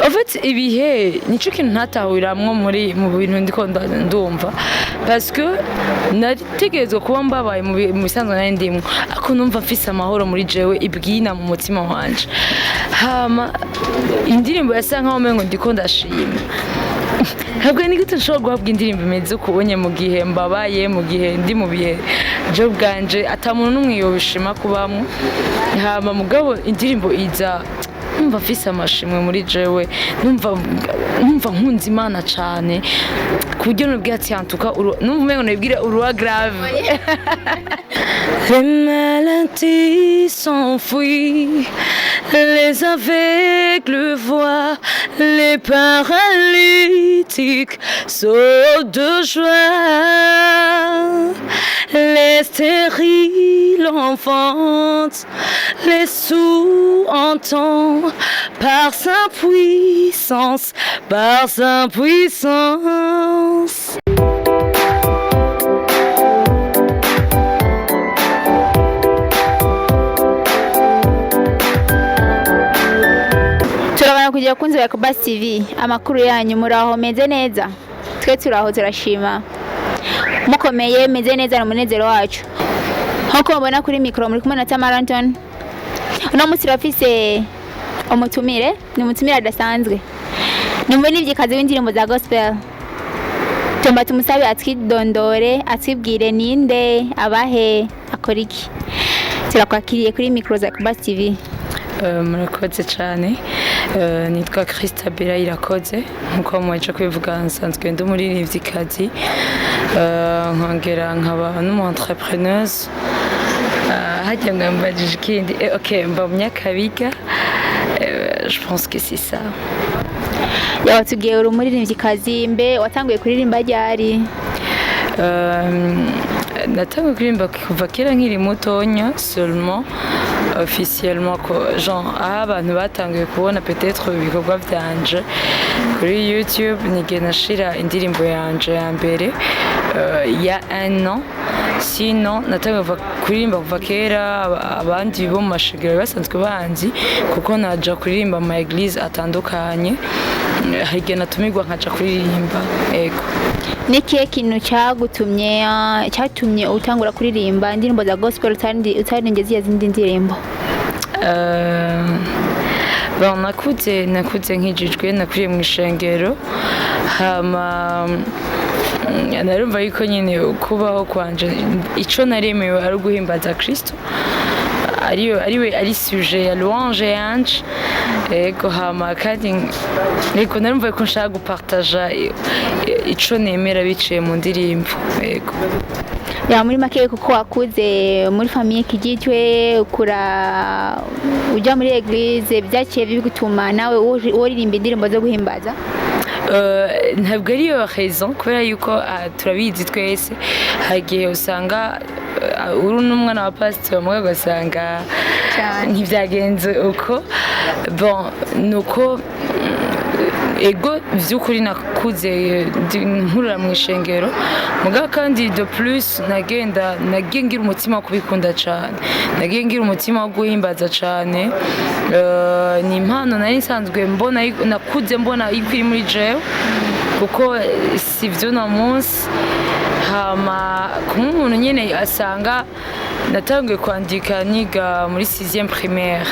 En fait, ibihe nico kintu ntatahuramwo muri mu bintu ndiko ndumva, parce que naritegerezwa kuba mbabaye mu bisanzwe nari ndimwo, ariko numva mfise amahoro muri jewe, ibwina mu mutima wanje. Hama indirimbo yasa nkaho umengo ndiko ndashima. Ntabwo ni gute nshobora guhabwa indirimbo imeze ukubonye mu gihe mbabaye, mu gihe ndi mu bihe je bwanje ata muntu n'umwe yobishima kubamwo. Hama mugabo indirimbo iza numva mfise amashimwe muri jewe, numva nkunze Imana cane, ku buryo nubwira ati antuka numva umengo nibwira uruwa grave. Les maladies s'enfuient, les aveugles voient, les paralytiques sautent de joie, les stériles enfantent, les sourds entendent, par sa puissance, par sa puissance. Turabana kugira kunzi ba Kubasi TV, amakuru yanyu? Muraho, meze neza? Twe turaho, turashima. Mukomeye, meze neza, ni umunezero wacu. Nkuko mubona kuri mikoro muri kumwe na Tamara Anton. Uno munsi turafise umutumire, ni umutumire adasanzwe, ni umuririmvyikazi w'indirimbo za gospel. Tumba tumusabe atwidondore, atwibwire ninde, abahe, akora iki. Turakwakiriye kuri mikoro za Kubasi TV. Murakoze cyane. Nitwa Christabella Irakoze, nkuko muheje kubivuga. Nsanzwe ndi umuririmvyikazi, nkongera nkaba n'umu entrepreneuse. Harya mwambajije ikindi? Ok, mba mu Nyakabiga. Je pense que c'est ça. Yawatubwiye uri umuririmvyikazi. Mbe watanguye kuririmba ryari? Natanguye kuririmba kuva kera nkiri mutonya. Seulement officiellement ko genre aho abantu batanguye kubona peut-être ibikorwa vyanje kuri YouTube nige nashira indirimbo yanje ya mbere ya un an. Sinon natanguye kuririmba kuva kera. Abandi bo mu mashengero basanzwe banzi kuko naja kuririmba mu ma église atandukanye. Hari igihe natumirwa nkaja kuririmba, ego. Ni ikihe kintu cyagutumye, cyatumye utangura kuririmba indirimbo za gospel utaririmbye ziriya zindi ndirimbo? Bon, nakuze nkijijwe, nakuriye mu ishengero. Hama narumva yuko nyine kubaho kwanje ico naremewe ari uguhimbaza Kristo, ariyo ariwe ari sujet ya louange yanje, ego. Hama kandi ego narumva yuko nshaka gupartaja ico nemera biciye mu ndirimbo, ego. Ya, muri make kuko wakuze muri famille kijijwe, ukura ujya muri église, byaciye bigutuma nawe uririmba indirimbo zo guhimbaza? Ntabwo ariyo raison, kubera yuko turabizi twese, hari igihe usanga uri n'umwana wa pasiteri mwe ugasanga ntibyagenze uko. Bon, nuko ego by'ukuri nakuze nkurira mu ishengero, mugabo kandi de plus nagenda nagiye ngira umutima wo kubikunda cyane, nagiye ngira umutima wo guhimbaza cyane. Ni impano nari nsanzwe mbona, nakuze mbona yuko iri muri jewe, kuko si byo no munsi. Hama kumwe umuntu nyine asanga natanguye kwandika niga muri 6e primaire,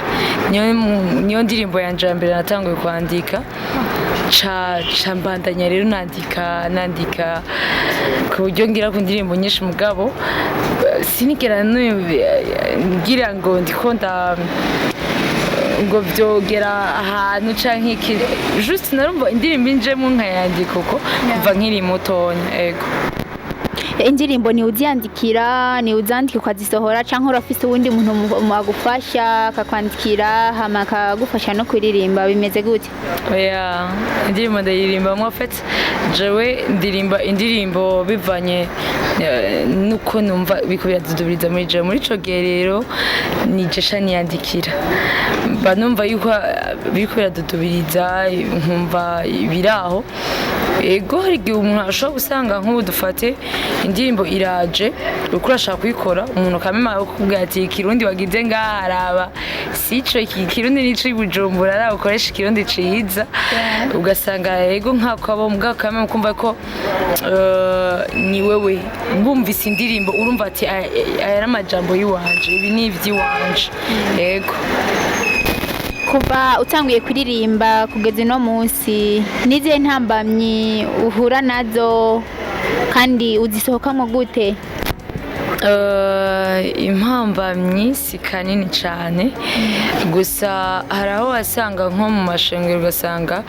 niyo ndirimbo yanje ya mbere natanguye kwandika. Ca mbandanya rero nandika ku buryo ngira ku ndirimbo nyinshi, mugabo sinigera ngira ngo ndiko nda ngo byogera ahantu canke iki. Juste narumva indirimbo injemwo nkayandika uko kuva nkiri mutonya, ego. Indirimbo ni uziyandikira, ni uzandika ukazisohora, canke urafise uwundi muntu agufasha akakwandikira hama akagufasha no kuririmba? Bimeze gute? Oya, indirimbo ndayirimbamo. En fait, jewe ndirimba indirimbo bivanye nuko numva biriko biradudubiriza muri jewe muri ico gihe. Rero nije sha niyandikira, mba numva yuko biriko biradudubiriza, nkumva biraho. Ego, hari igihe umuntu ashobora gusanga, nk'ubu dufate indirimbo iraje, uriko urashaka kuyikora, umuntu akamema kukubwira ati: "Ikirundi wagize ngaha, araba sico iki kirundi nico i Bujumbura, araba ukoresha ikirundi ciza." Ugasanga ego nkako abo mbwa kameme kumva ko ni wewe bumvise indirimbo, urumva ati: Aya ari amajambo y'iwanje, ibi ni ivy'iwanje." Ego. Kuva utanguye kuririmba kugeza uno munsi, n'izihe ntambamyi uhura nazo kandi uzisohokamo gute? Impambamyi si kanini cyane, gusa hari aho wasanga nko mu mashengero, ugasanga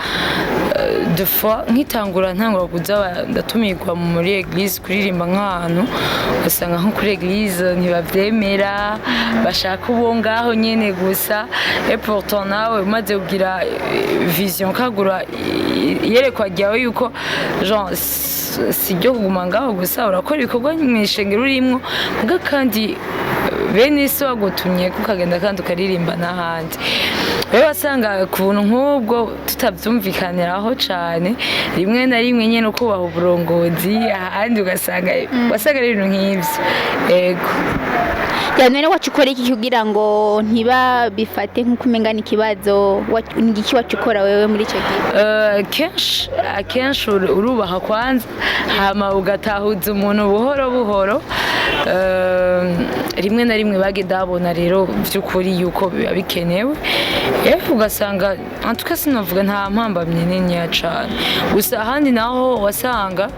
des fois nkitangura, ntangura kuza ndatumirwa muri église kuririmba, nk'ahantu ugasanga nko kuri église ntibavyemera, bashaka uwo ngaho nyene gusa. Et pourtant nawe umaze kugira vision, kagura iyerekwa ryawe yuko genre si ryo kuguma ngaho gusa, urakora ibikorwa mu ishengero urimwo, muga kandi bene isi wagutumye ukagenda kandi ukaririmba n'ahandi. Rero wasanga ku buntu nk'ubwo tutabyumvikaniraho cyane, rimwe na rimwe nyine ukubaha uburongozi, ahandi ugasanga wasanga ari ibintu nk'ibyo, ego. Ya, none wacu ukora iki kugira ngo ntibabifate nk'uko umenga ni ikibazo? Ni igiki wacu ukora wewe muri icyo gihe? Kenshi akenshi urubaha kwanza, hama ugatahuza umuntu buhoro buhoro. Rimwe na rimwe bagenda babona rero by'ukuri yuko biba bikenewe. Ugasanga en tout cas sinavuga nta mpambamye niniya cane, gusa ahandi naho wasanga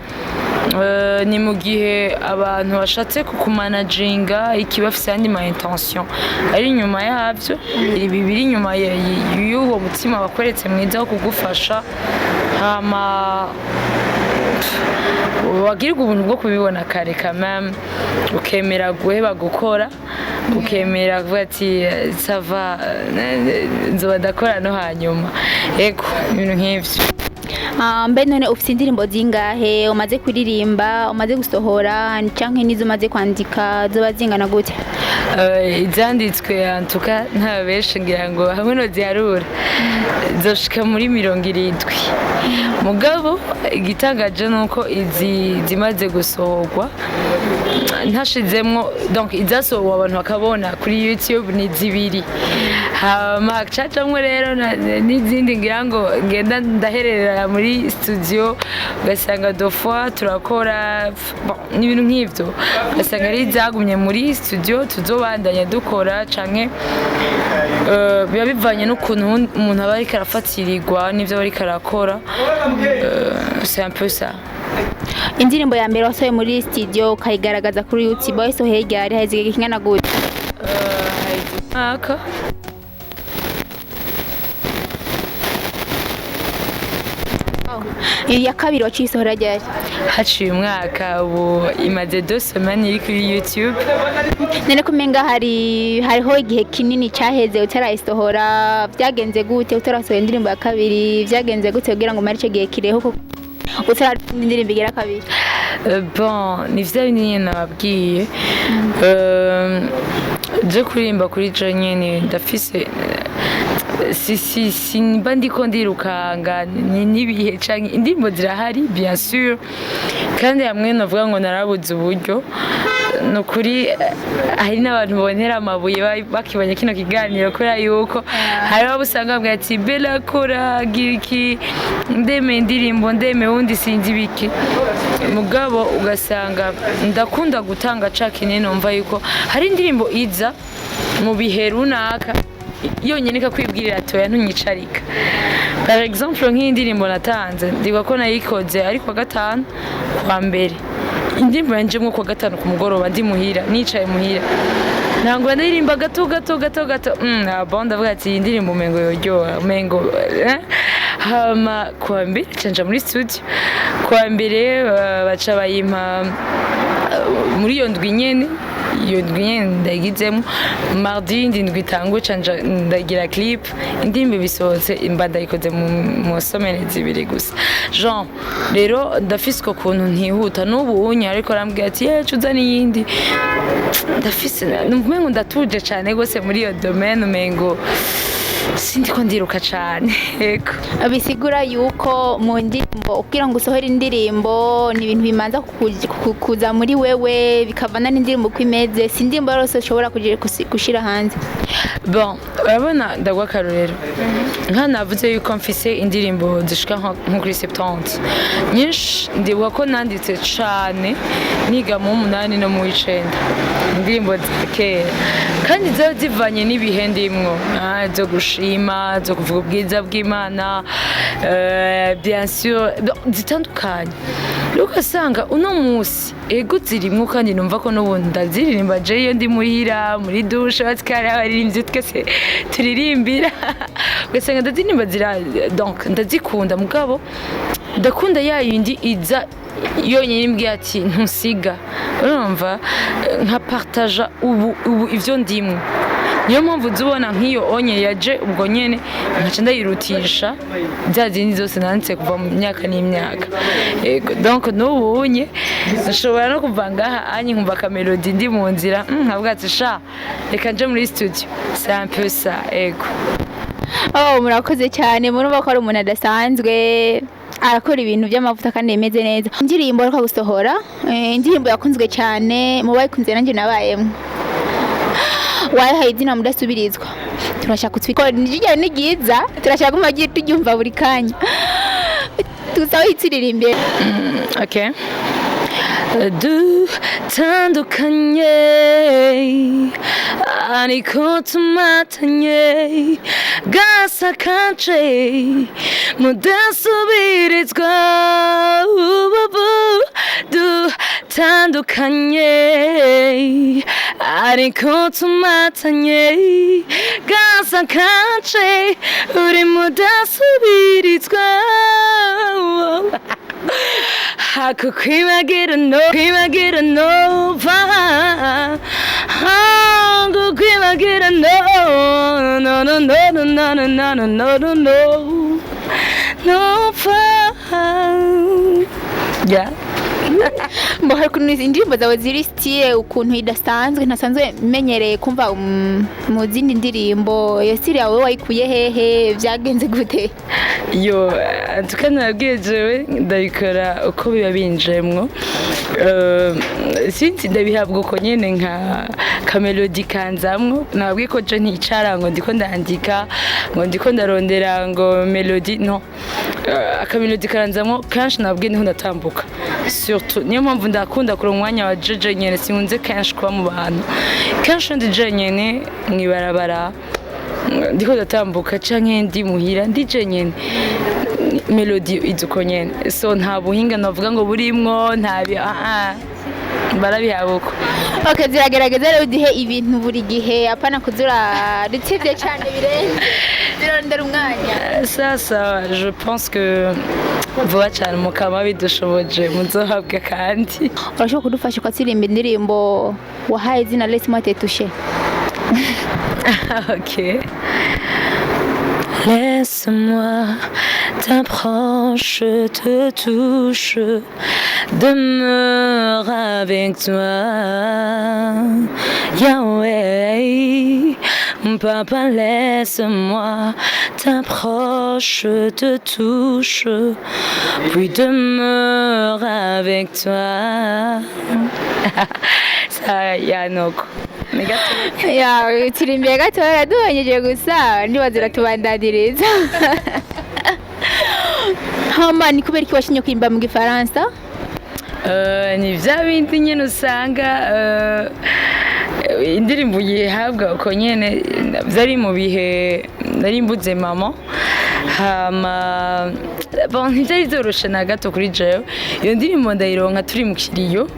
ni mu gihe abantu bashatse kukumanaginga iki, bafise ayandi ma intention ari inyuma yabyo, ibi biri inyuma y'uwo mutima bakweretse mwiza wo kugufasha, hama wagirirwa ubuntu bwo kubibona kare kameme, ukemera guheba gukora, ukemera kuvuga ati: "Ça va, nzoba ndakora no hanyuma." Ego, ibintu nk'ivyo. Ah, mbe none ufite indirimbo zingahe umaze kuririmba, umaze gusohora, canke n'izo umaze kwandika zoba zingana gute? Izanditswe antuka nta benshi, ngira ngo hamwe no ziharura zoshika muri 70. Mugabo igitangaje ni uko izi zimaze gusohorwa ntashizemwo, donc izasohowe abantu bakabona kuri YouTube ni zibiri, hama cacamwo rero n'izindi ngira ngo ngenda ndahererera muri studio, ugasanga des fois turakora, bon, n'ibintu nk'ivyo, ugasanga ari izagumye muri studio tuzobandanya dukora, canke biba bivanye n'ukuntu umuntu aba ariko arafatirirwa n'ivyo aba ariko arakora. C'est un peu ça. Indirimbo ya mbere wasohoye muri studio ukayigaragaza kuri YouTube wayisohoye ryari, haheze igihe kingana gute? Haheze umwaka. Iya kabiri waciye isohora ryari? Haciye umwaka, ubu imaze 2 semaines iri kuri YouTube. None ko umenga hariho igihe kinini cyaheze utarayisohora, byagenze gute utarasohora indirimbo ya kabiri? Byagenze gute kugira ngo umare icyo gihe kireho kuko utarasohora indirimbo igera kabiri? Bon, ni vya bindi nyene nababwiye. Je kuririmba kuri je nyene ndafise si simba ndiko ndirukanga n'ibihe canke indirimbo zirahari, bien sûr, kandi hamwe novuga ngo narabuze uburyo, ni ukuri hari n'abantu bonera amabuye bakibonye kino kiganiro, kubera yuko hari abo usanga bavuga ati: "Bella kora gira iki, ndemeye indirimbo, ndemeye wundi sinzi ibiki." Mugabo ugasanga ndakunda gutanga ca kinini, numva yuko hari indirimbo iza mu bihe runaka yonyine ikakwibwirira toya ntunyicarika. Par exemple nk'iyi ndirimbo natanze, ndibuka ko nayikoze ari kuwa gatanu, kuwa mbere indirimbo yanjemwo, kuwa gatanu ku mugoroba ndi muhira, nicaye muhira, ntangura ndirimba gato gato gato gato. Ah bon, ndavuga ati: "Iyi ndirimbo umengo yoryoha, umengo eh?" Hama kuwa mbere nca muri studio, kuwa mbere baca bayimpa muri iyo ndwi nyene, iyo ndwi nyene ndayigizemo. Mardi yindi ndwi itangwe ca ndagira clip, indirimbo bisohotse, mba ndayikoze mu semaine 2 gusa. Jean rero ndafise uko kuntu ntihuta n'ubu unye, ariko arambwira ati: "Ye uzana iyindi." Ndafise numva umengo ndatuje cane gose muri iyo domaine, umengo Sindiko ndiruka cane, yego. Bisigura yuko mu ndirimbo, kugira ngo usohore indirimbo, ni ibintu bimanza kuza muri wewe, bikavana n'indirimbo uko imeze. Si indirimbo yose ushobora gushira hanze. Bon, urabona, ndaguha akarorero. Nka navuze yuko mfise indirimbo zishika nko kuri 70 nyinshi. Ndibuka ko nanditse cane niga mu 8 no mu 9, indirimbo za kera, kandi ziba zivanye n'ibihe ndimwo, zo gushima, zo kuvuga ubwiza bw'Imana, bien sûr, bon, zitandukanye. Rero ugasanga uno munsi ego zirimwo, kandi numva ko n'ubundi ndaziririmba je iyo ndi muhira, muri douche, batwara abaririmbyi twese turirimbira, ugasanga ndaziririmba zira. Donc ndazikunda, mugabo ndakunda ya yindi iza yonyine imbwiye ati ntusiga, urumva, nka partaja ubu ivyo ndimwo. Niyo mpamvu uzubona nk'iyo onye yaje ubwo nyene, nkaca ndayirutisha bya zindi zose nanditse kuva mu myaka n'imyaka. Yego, donc n'ubu unye nshobora no kuva ngaha anye nkumva aka mélodie ndi mu nzira, nkavuga ati sha reka nje muri studio. C'est un peu ça, ego. Oh, murakoze cyane. Murumva ko ari umuntu adasanzwe, arakora ibintu by'amavuta kandi bimeze neza. Indirimbo ariko gusohora, indirimbo yakunzwe cyane, mu bayikunze nanjye nabayemo, wayihaye izina Mudasubirizwa. Turashaka ko nijya ni ryiza, turashaka ko turyumva buri kanya. Tusaba ituririmbe. Ok. Dutandukanye ariko tumatanye, gasa kanje mudasubirizwa, ubu dutandukanye ariko tumatanye, gasa kanje uri mudasubirizwa. Hakukwibagira no kwibagira no va, hakukwibagira no no no no no no no no no no no no no fa, yeah. Mbo hari ukuntu indirimbo zawe ziri style ukuntu idasanzwe, ntasanzwe menyereye kumva mu zindi ndirimbo. Iyo style yawe wayikuye hehe? Byagenze gute? Yo, antuka nabwiye, jewe ndabikora uko biba binjemwo. Sinzi, ndabihabwa uko nyene, nka ka mélodie kanzamwo. Nabwiye ko je nticara ngo ndiko ndandika, ngo ndiko ndarondera ngo mélodie, no. Aka mélodie karanzamwo kenshi, nabwiye, niho ndatambuka surtout. Niyo mpamvu ndakunda kure umwanya wa jeje nyene. Sinkunze kenshi kuba mu bantu. Kenshi iyo ndi jenyene mw'ibarabara ndiko ndatambuka canke ndi muhira ndi jenyene, mélodie iza uko nyene. So nta buhinga navuga ngo burimwo, nta bi barabihawe uko. Okay, ziragerageza rero uduhe ibintu buri gihe, apana kuzura dutevye cyane birenze, zirondera umwanya. Sasa je pense que vuba cyane mukama bidushoboje muzohabwe kandi. Urashobora kudufasha ukaturirimba indirimbo wahaye izina Laisse-moi te toucher? Ok. Laisse-moi t'approche, te touche, demeure avec toi. Yahweh, papa, laisse-moi t'approche, te touche, puis demeure avec toi. Ça, yanoko. Ni gato. Ya, turirimbiye gatoya duhonyeje gusa, ndibaza uratubandaniriza. Hama ni kubera iki washimye kuririmba mu gifaransa? Ni bya bindi nyine usanga indirimbo uyihabwa uko nyene. Byari mu bihe nari mbuze mama, hama bon, ntibyari byoroshe na gato kuri jewe. Iyo ndirimbo ndayironka turi mu kiriyo,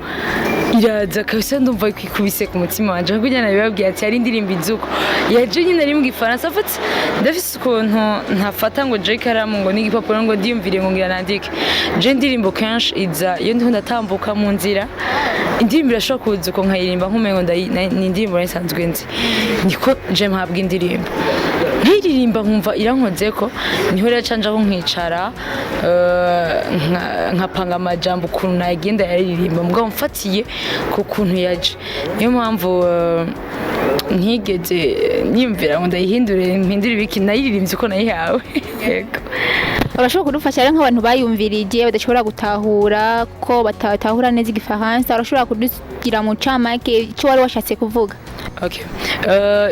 iraza kabisa, ndumva ko ikubise ku mutima wanje. Kuko nabibabwiye ati hari indirimbo izuko yaje nyine ari mu gifaransa. Afite ndafise ukuntu ntafata ngo je ikaramu ngo n'igipapuro ngo ndiyumvire ngo ngira nandike. Je indirimbo kenshi iza iyo ndiho ndatambuka mu nzira. Indirimbo irashobora kuza uko nkayirimba nkumengo ni indirimbo nari nsanzwe nzi. Niko je mpabwa indirimbo. Nkiririmba nkumva irankozeko, niho rero canjaho nkicara, nkapanga amajambo ukuntu nagenda yaririmba, mugabo mfatiye ku kuntu yaje. Niyo mpamvu ntigeze niyumvira ngo ndayihindure, mpindure ibiki. Nayiririmbye uko nayihawe, yego. Urashobora kudufasha rero, nk'abantu bayumvirije badashobora gutahura, ko batatahura neza igifaransa, urashobora kudugira mu ncamake icyo wari washatse kuvuga? Okay.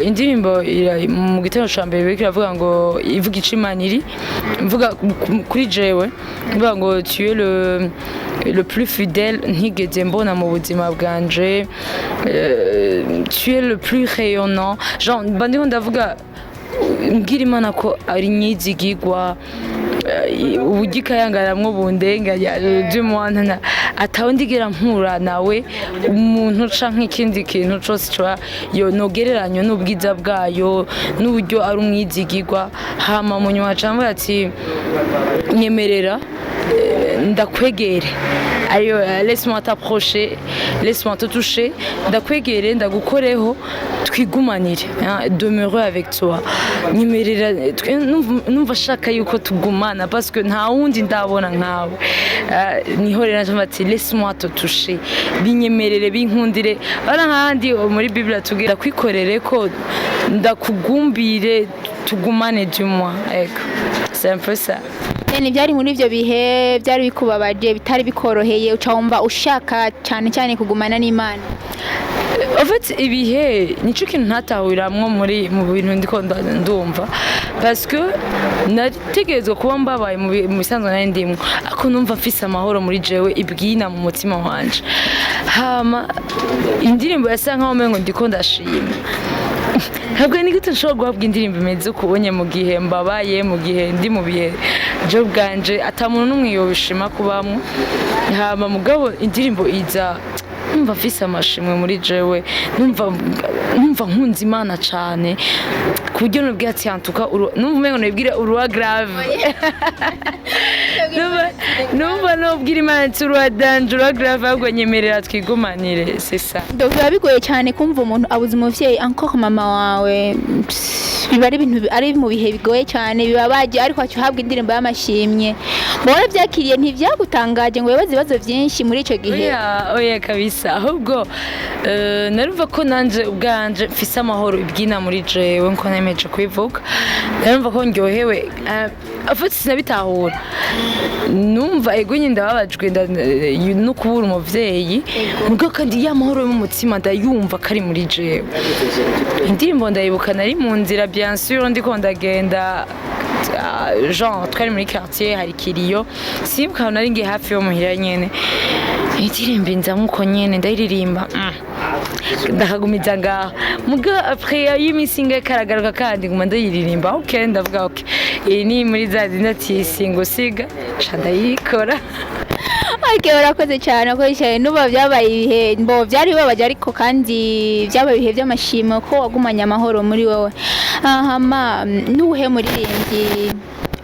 Indirimbo mu gitero ca mbere biriko iravuga ngo, ivuga ico Imana iri, mvuga kuri jewe, mvuga ngo tu es le plus fidèle ntigeze mbona mu buzima bwanje, tu es le plus rayonnant, genre mba ndiko ndavuga, mbwira Imana ko ari nyizigigwa, uburyo ikayangaramwo bundenganya by'umwana atawe ndigera mpura nawe, umuntu canke ikindi kintu cose coba yo nogereranywa n'ubwiza bwayo n'uburyo ari umwizigigwa. Hama mu nyuma camvuga ati nyemerera, ndakwegere, ariyo laisse-moi t'approcher, laisse-moi te toucher, ndakwegere, ndagukoreho, twigumanire, hein, demeurer avec toi, nyemerera, numva ashaka yuko tugumana parce que nta wundi ndabona nkawe. Niho rero naje ati laisse-moi te toucher, binyemerere, binkundire, bara nk'ahandi muri Bible tubwira ndakwikorere ko ndakugumbire, tugumane du moins. Ego, c'est un peu ça. Nyene byari muri ibyo bihe byari bikubabaje, bitari bikoroheye, uca wumva ushaka cyane cyane kugumana n'Imana. En fait, ibihe nico kintu ntatahuramwo muri mu bintu ndiko ndumva, parce que nategerezwa kuba mbabaye mu bisanzwe nari ndimwo, ariko numva mfise amahoro muri jewe, ibwina mu mutima wanje. Hama indirimbo yasa nkaho umengo ndiko ndashima. Ntabwo ni gute nshobora guhabwa indirimbo imeze ukubonye mu gihe mbabaye, mu gihe ndi mu bihe je bwanje ata muntu n'umwe yobishima kubamwo. Hama mugabo indirimbo iza numva mfise amashimwe muri jewe, numva nkunze Imana cane, ku buryo nubwira ati antuka numva umengo nibwira uruwa grave, numva nubwira Imana ati uruwa danger, uruwa grave, ahubwo nyemerera twigumanire, c'est ça. Donc biba bigoye cyane kumva umuntu abuze umuvyeyi, encore mama wawe. Pss, biba ari ibintu ari mu bihe bigoye cyane, bibabaje, ariko waca uhabwa indirimbo y'amashimwe. Mubona byakiriye, ntivyagutangaje ngo wibaze ibibazo byinshi muri ico gihe? Oya, oya kabisa. Ahubwo narumva ko nanje ubwanje mfise amahoro ibwina muri jewe, nko nemeje kubivuga, narumva ko ndyohewe. En fait sinabitahura, numva ego nyine ndababajwe no kubura umuvyeyi, mugabo kandi ya mahoro yo mu mutima ndayumva ko ari muri jewe. Indirimbo ndayibuka nari mu nzira, bien sûr, ndiko ndagenda, genre twari muri quartier, hari kiriyo, simbuka ahantu nari ngiye hafi yo muhira nyene, indirimbo inza nkuko nyene ndayiririmba, ndakagumiza ngaho. Muga après y'iminsi ingahe karagaruka kandi nguma ndayiririmba. Ok, ndavuga ok, iyi ni muri za zindi ati singusiga, ca ndayikora. Okay, urakoze cyane, urakoze cyane. Nuba byabaye ibihe mbo byari bibabaje, ariko kandi byabaye ibihe by'amashimwe ko wagumanye amahoro muri wowe. Hama nuwuhe muririmbyi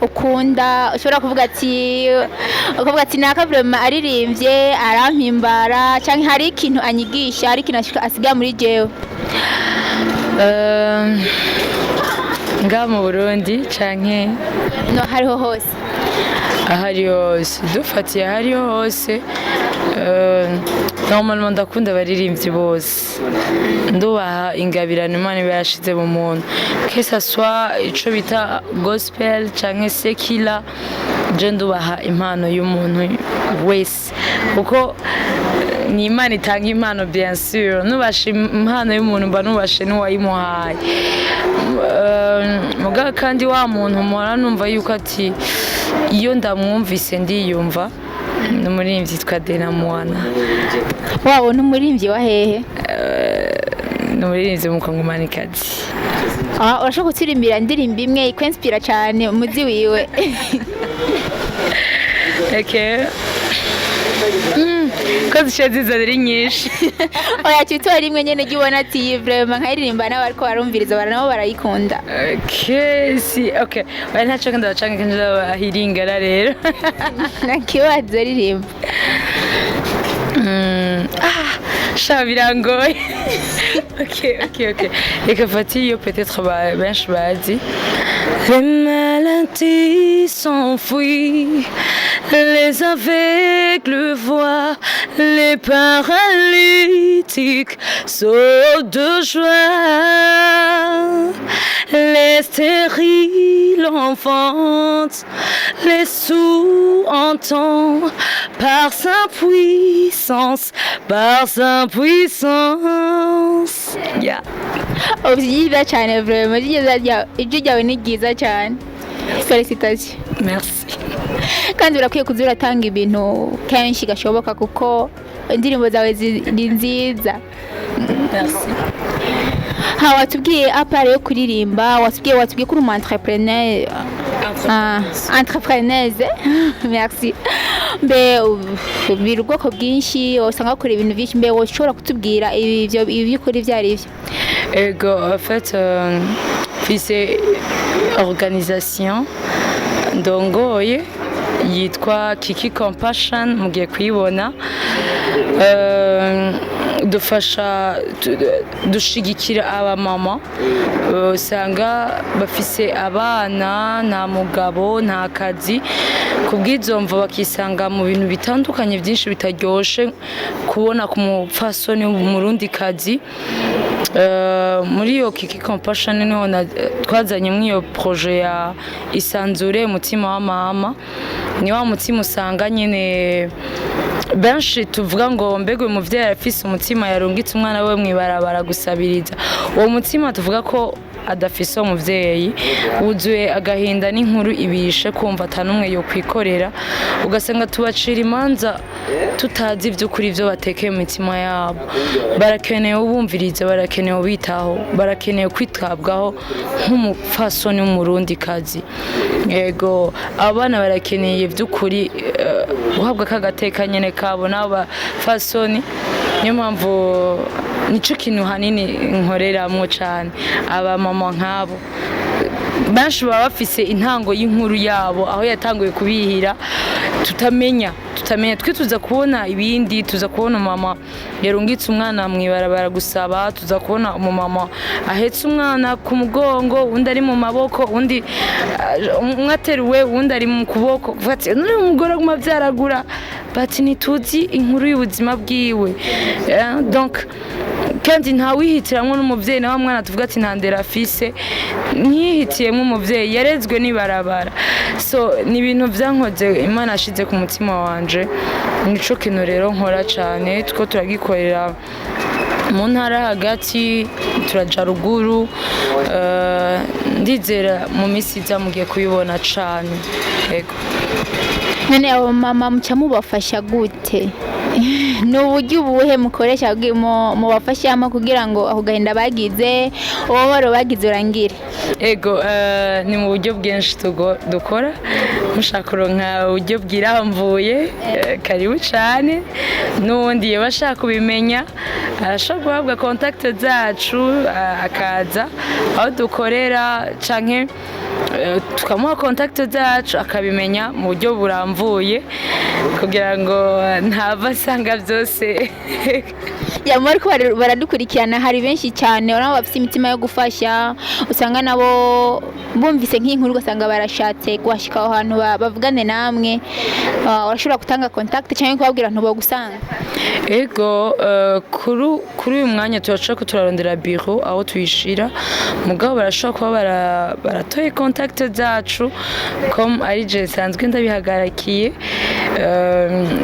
ukunda, ushobora kuvuga ati, ukavuga ati naka vraiment aririmbye arampimbara, cyangwa hari ikintu anyigisha, hari ikintu asiga muri jewe? Ngaha mu Burundi canke? No, hariho hose. Ahari hose, dufatiye ahariho hose, normalement ndakunda abaririmbyi bose, ndubaha ingabirano Imana iba yashize mu muntu, que ça soit ico bita gospel canke secular. Je ndubaha impano y'umuntu wese kuko ni Imana itanga impano. Bien sûr, nubashe impano y'umuntu mba nubashe n'uwayimuhaye. Mugabo kandi wa muntu mpora numva yuko ati iyo ndamwumvise ndiyumva, ni umuririmbyi yitwa Dena Mwana. Wabo ni umuririmbyi wa hehe? Ni umuririmbyi w'umukongomanikazi. Ah, urashobora kuturimbira indirimbo imwe ikwinspira cyane umuzi wiwe? Okay. Ko zishe ziza ziri nyinshi. Oya, tutora rimwe nyene jya ubona ati iyi vraiment nkayiririmba nabo ariko barumviriza bara nabo barayikunda. Okay, si okay, oya ntaco, ndabacanga kenshi ndabahiringara rero. Nta kibazo, ririmba. Ah, sha birangoye. Ok. Reka fate iyo peut-être benshi bazi. Les maladies s'enfuient, les aveugles voient, les paralytiques sautent de joie, les stériles enfantent, les sourds entendent par sa puissance, par sa puissance. Yeah. Byiza cyane vraiment, ijwi ryawe ni ryiza cyane, félicitations. Merci. Kandi urakwiye kuza uratanga ibintu kenshi gashoboka kuko indirimbo zawe ni nziza. Merci. Ha, watubwiye à part yo kuririmba, watubwiye ko uri umu entrepreneur. Ah, entrepreneuse, merci. Mbe biri ubwoko bwinshi, usanga bakora ibintu byinshi. Mbe woshobora kutubwira ibyo ibyo ukora ibyo ari byo? Ego, en fait, mfise organisation ndongoye yitwa Kiki Compassion, mugiye kuyibona. Dufasha dushigikira abamama usanga bafise abana, nta mugabo, nta kazi, kubw'izo mvo bakisanga mu bintu bitandukanye byinshi bitaryoshe kubona ku mupfasoni w'umurundi kazi. Muri iyo Kiki Compassion niho twazanye muri iyo projet ya Isanzure umutima wa mama. Ni wa mutima usanga nyine benshi tuvuga ngo mbega uyu muvyeyi arafise umutima yarungitse umwana we mw'ibarabara gusabiriza? Uwo mutima tuvuga ko adafise uwo muvyeyi wuzuye agahinda n'inkuru ibishe kumva atanumwe yokwikorera, ugasanga tubacira imanza tutazi ivy'ukuri ivyo batekeye mu mitima yabo. Barakeneye ubumviriza, barakeneye ubitaho, barakeneye kwitabwaho nk'umupfasoni w'umurundi kazi. Yego, abana barakeneye by'ukuri guhabwa kagateka nyene kabo n'abo bapfasoni. Niyo mpamvu nico kintu hanini nkoreramwo cane. Abamama nk'abo benshi baba bafise intango y'inkuru yabo aho yatanguye kubihira tutamenya. Twe tuza kubona ibindi, tuza kubona umumama yarungitse umwana mw'ibarabara gusaba, tuza kubona umumama ahetse umwana ku mugongo, undi ari mu maboko, undi umwe ateruwe, uwundi ari mu kuboko. Uvuga ati none umugore aguma avyaragura, bati ntituzi inkuru y'ubuzima bwiwe. Donc kandi ntawihitiramwo n'umuvyeyi nawe mwana tuvuga ati nta ndero afise, ntiyihitiyemwo umuvyeyi, yarezwe n'ibarabara. So ni ibintu vyankoze, Imana yashize ku mutima wanje. Nico kintu rero nkora cane. Two turagikorera mu ntara hagati, turaja ruguru. Ndizera mu minsi iza mugiye kubibona cane. Yego. None abo mama muca mubafasha gute? Ni uburyo ubuhe mukoresha mubafashamo kugira ngo ako gahinda bagize, ububabaro bagize urangire? Ego, ni mu buryo bwinshi dukora. Mushaka kuronka uburyo bwirambuye, karibu cane. N'uwundi yoba ashaka kubimenya arashobora guhabwa contact zacu, akaza aho dukorera canke tukamuha contact zacu akabimenya mu buryo burambuye kugira ngo ntava asanga byose. Ya, ariko baradukurikirana, hari benshi cyane urabona bafite imitima yo gufasha, usanga nabo bumvise nk'inkuru ugasanga barashatse guhashika aho hantu bavugane namwe. Urashobora gutanga contact cyangwa kubabwira ntibagusanga? Ego, kuri uyu mwanya turaca ko turarondera biro aho tuyishira, mugabo barashobora kuba baratoye contact zacu comme ari je nsanzwe ndabihagarakiye.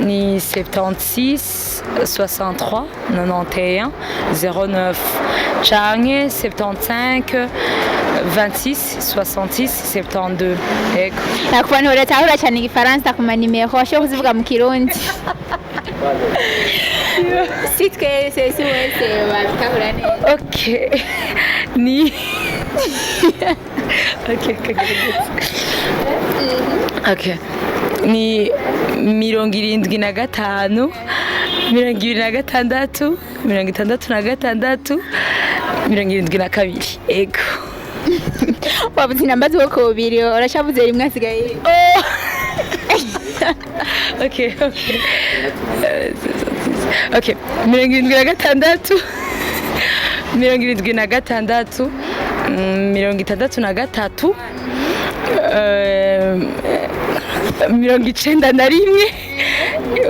Ni 76 63 91 09 canke 75 26 66 72. Ego. Ku bantu badatahura cyane igifaransa, ku manimero bashobora kuzivuga mu Kirundi, si twese, si wese babitahura neza. Ok. Ni. Ok. Ok. Ni 75, 26, 66, 72. Ego. Wabuze inamba z'ubwoko bubiri, urashavuze rimwe, hasigaye Oh! Ok. Ok. 76. 76, 63, 91,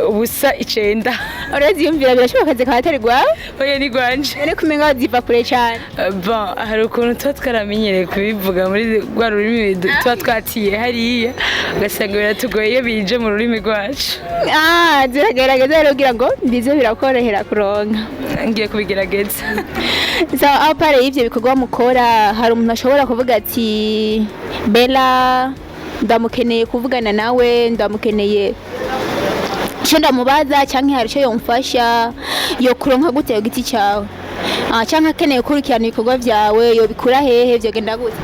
0, 9. Uraziyumvira, birashoboka zikaba atari rwawe? Oya, ni rwanje. None kumenga ziva kure cyane. Bon, hari ukuntu tuba twaramenyereye kubivuga muri rwa rurimi tuba twatiye hariya, ugasanga biratugoye iyo bije mu rurimi rwacu. Ah, ziragerageza rero kugira ngo bize birakorohera kuronka. Ngiye kubigerageza. So à part y'ivyo bikorwa mukora, hari umuntu ashobora kuvuga ati: "Bella ndamukeneye kuvugana nawe, ndamukeneye icyo ndamubaza cyangwa hari icyo yomfasha", yo kuronka gute ku giti cyawe? Ah, cyangwa akeneye gukurikirana ibikorwa byawe, yobikura hehe, byogenda gute?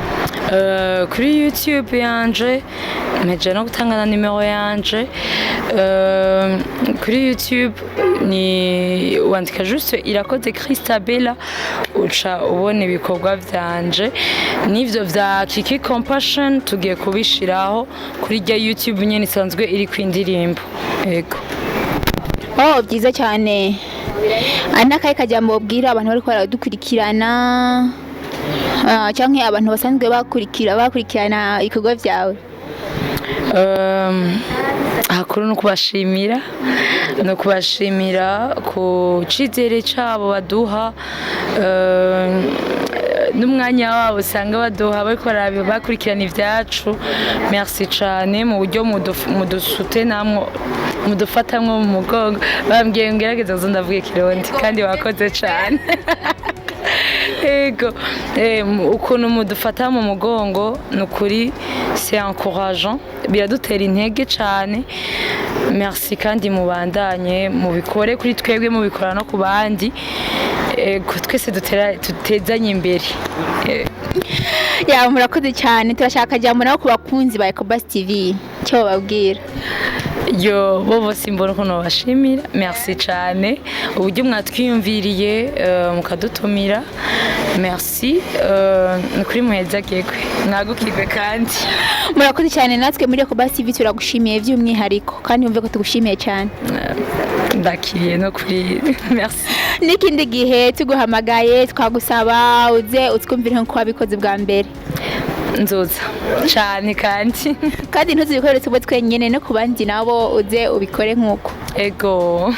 Kuri YouTube yanje mpejeje no gutanga na nimero yanje. Kuri YouTube ni wandika juste Irakoze Christabella, uca ubona ibikorwa vyanje n'ivyo vya Kiki Compassion tugiye kubishiraho kuri rya YouTube nyene isanzwe iri kw'indirimbo, yego. Oh, byiza cyane. Ari n'akahe kajambo wobwira abantu bariko baradukurikirana, canke abantu basanzwe bakurikirana ibikorwa byawe? Ahakuru ni ukubashimira ku cizere cabo baduha, n'umwanya wabo usanga baduha bariko bakurikirana ivyacu. Merci cane mu buryo mudusutenamwo, mudufatamwo mu mugongo. Bambwiye ngerageza kuza ndavuga Ikirundi, kandi wakoze cane. Ego, ukuntu mudufata mu mugongo ni ukuri, c'est encourageant, biradutera intege cane. Merci, kandi mubandanye mubikore kuri twebwe, mubikora no ku bandi. Ego, twese dutezanye imbere. Ya, murakoze cyane. Turashaka jambo nabo ku bakunzi ba Ecobus TV, icyo bababwira. Yo, bo bose mbona ukuntu babashimira. Merci cyane uburyo mwatwiyumviriye, mukadutumira. Merci, ni kuri muhezagirwe, mwagukirwe kandi. Murakoze cyane. Natwe muri Ecobus TV turagushimiye by'umwihariko, kandi wumve ko tugushimiye cyane. Ndakiriye no kuri, merci. N'ikindi gihe tuguhamagaye twagusaba uze utwumvire nk'uko wabikoze bwa mbere. Nzoza cyane kandi. Kandi ntuzibikore tube twenyine, no ku bandi nabo uze ubikore nk'uko. Ego.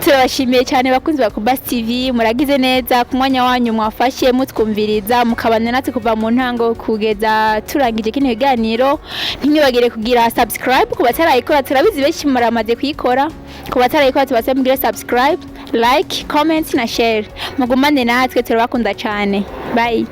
Turabashimiye cyane bakunzi ba Kubasi TV, muragize neza ku mwanya wanyu mwafashe mutwumviriza, mukabana natwe kuva mu ntango kugeza turangije kino kiganiro. Ntimwibagire kugira subscribe ku batarayikora. Turabizi benshi muramaze kuyikora. Ku batarayikora tubasaba mugire subscribe, like, comment na share. Mugumane natwe, turabakunda cyane. Bye.